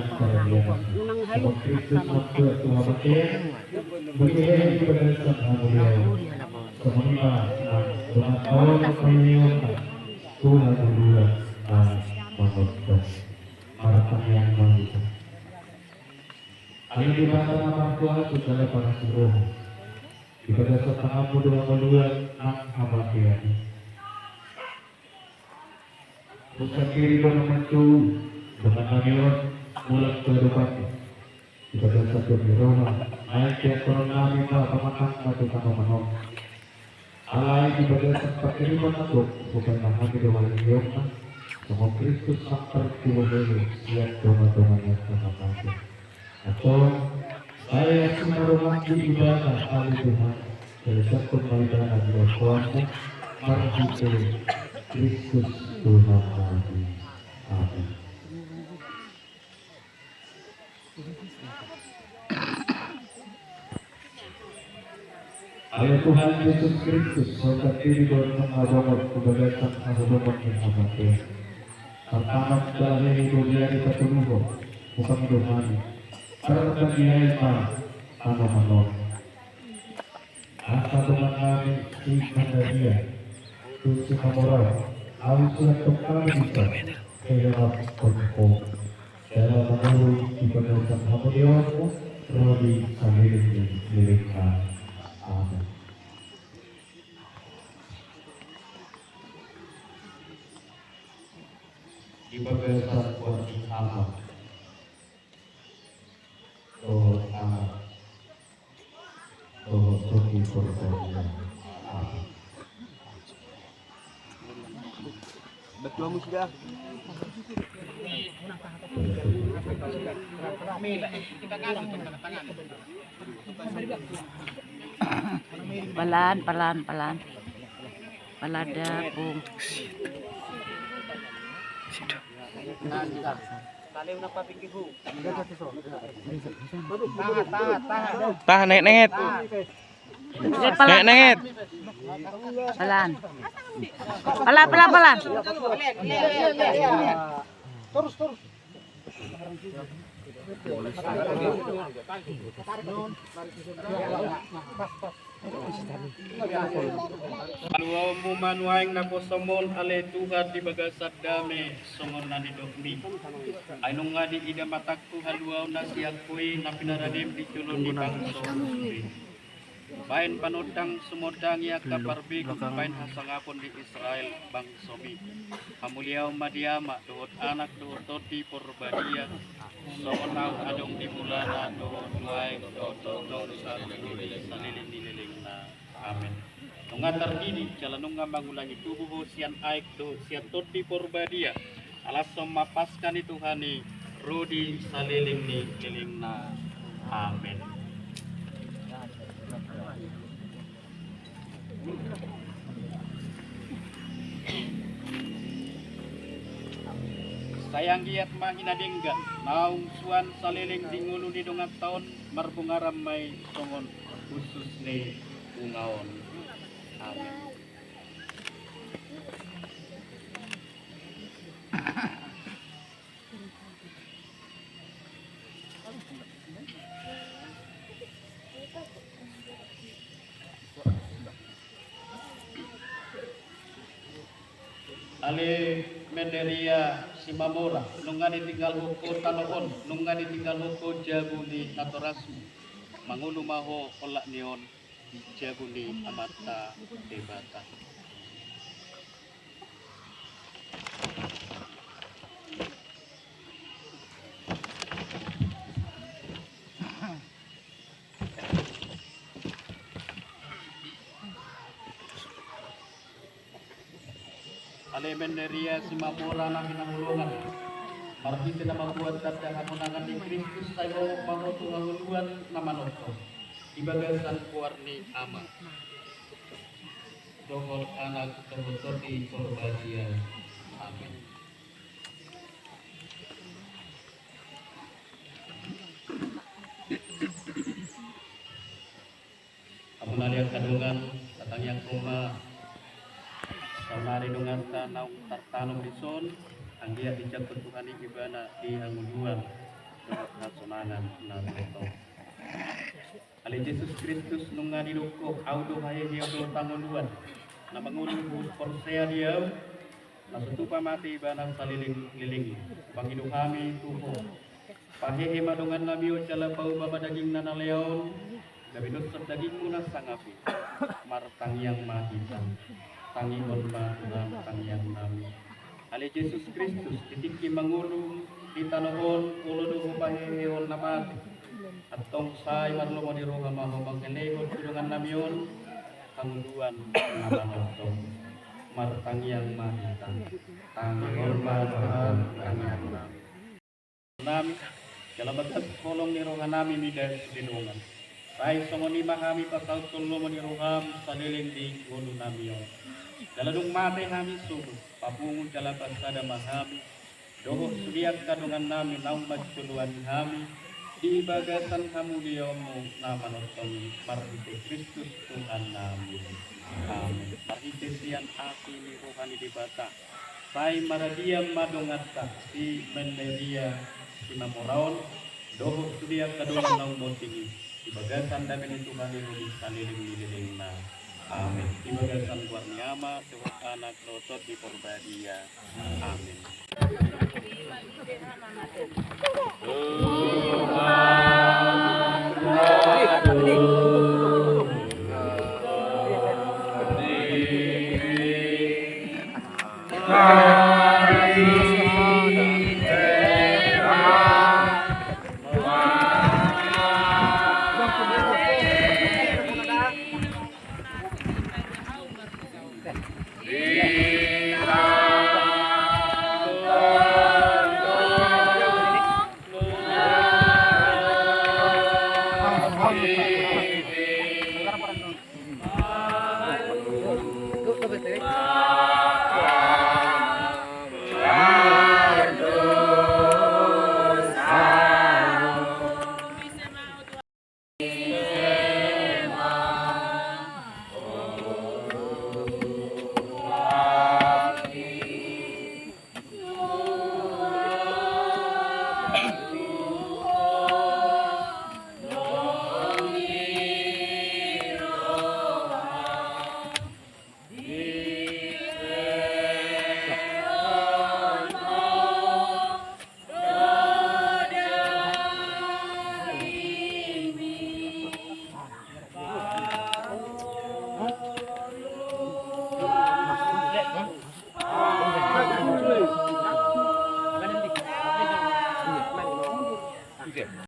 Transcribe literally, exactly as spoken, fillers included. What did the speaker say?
nang paradiana. Songon Kristus mantua tu hamatean, boi hehe di bagasan hamuliaon. Songon i ma nang dongan na pangaliaonna tu hangoluan na manongtong. Martangiang ma hita. Ale Debata na markuasa jala parasi roha, di bagasan tanganmu do hangoluan nang hamatean i. Hupasahat diri do na manjou dongan nami on mulak tu adopanmu. Di bagasan domu ni roha, naeng ianggo nami ma pamanangna tu tanoman on. Alai di bagasan panghirimon na gok hupasahat hami do hangoluanna, songon Kristus nang parpudi hehe sian dongan-dongan na mate. Antong, sai asi ma roham di ibana, ale Tuhan, jala jangkon ma ibana di roham marhite Kristus Tuhan nami. Amen. Ale Tuhan Jesus Kristus, hupasahat diri do nang na bongot tu bagasan haholomon ni hamatean. Tartanom jala hehe do di ari patoluhon, hupangido hami, parbadia ma tanoman on. Asa dongan nami si Mandaria tu Simamora, ahu surat tongkal bisa, hehe ma tongkol. Jala mangolu di bagasan hamuliaonmu, ro di saleleng ni lelengna. Amen. Di bagasan goar ni Ama, dohot Anak, dohot Tondi Porbadia. Amen. Palan, palan, palan. Palan dah, Bung. Tahan, nenget, nenget. Nenget, nenget. Palan. Palan, palan, palan. Haluaonmu ma nuaeng naposom on, ale Tuhan, di bagasan dame songon na nidokmi. Ai nunga diida matangku haluaon na sian Ho i na pinaradeem di jolo ni bangso on sude. Baen panondang sumondangi angka parbegu, baen hasangapon di Israel bangsomi. Hamuliaon ma di Ama dohot Anak dohot Tondi Porbadia, songon na adong di mulana dohot nuaeng dohot tongtong saluhut saleleng ni lelengna. Amen. Nunga tardidi jala nunga mangulangi tubu Ho sian aek dohot sian Tondi Porbadia, alashon ma Paskah ni Tuhan i ro di saleleng ni lelengna. Amen. Sai anggiat ma hinadenggan naung suan saleleng di ngolu ni donganta on, marbungaran ma i songon usus ni bunga on. Amen. Ale Menderia Simamora, nunga ditinggalhon Ho tano on, nunga ditinggalhon Ho jabu ni natorasmu. Mangolu ma ho olat ni on di jabu ni Amanta Debata. Ale Menderia Simamora na hinaholongan, marhite na mamboan tanda hamonangan ni Kristus, sai lomo ma ho tu hangoluan na manongtong di bagasan goar ni Ama. Dohot Anak dohot Tondi Porbadia. Amin. Hamu na di angka dongan, tatangiangkon ma saonari donganta naung tartanom dison, anggiat dijangkon Tuhan i ibana di hangoluan dohot hasonangan na tongtong. Ale Jesus Kristus, nunga didok Ho, Ahu do haheheon dohot hangoluan. Na mangolu huporsea di Ahu, na so tupa mate ibana saleleng-lelengna. Hupangido hami tu Ho, pahehe ma dongannami on jala paubah ma dagingna na lea on, gabe doshon dagingMu na sangap i. Martangiang ma hita. Tangihon ma Tuhan tangiangnami. Ale Jesus Kristus, di tingki mangolu di tano on, olo do Ho pahehehon na mate. Antong sai marlomo ni roha ma Ho mangkelehon tu dongannami on hangoluan na manongtong. Martangiang ma hita. Tangihon ma Tuhan tangiangnami. Nami, jala bagas holong ni rohanami mida sude dongan. Sai songon i ma hami pasauthon lomo ni roham saleleng di ngolunami on. Jala dung mate hami sogot, papungu jala pasada ma hami, dohot sude angka dongannami naung manjoloani hami, di bagasan hamuliaonMu na manongtong i, marhite Kristus Tuhannami. Amin. Marhite sian asi ni roha ni Debata. Sai maradian ma donganta, si Menneria, si Mamora on, dohot sude angka dongan naung monding i, di bagasan dame ni Tuhan i ro di saleleng ni lelengna. Amin. Di bagasan goar ni Ama, dohot Anak, dohot Tondi Porbadia. Amin.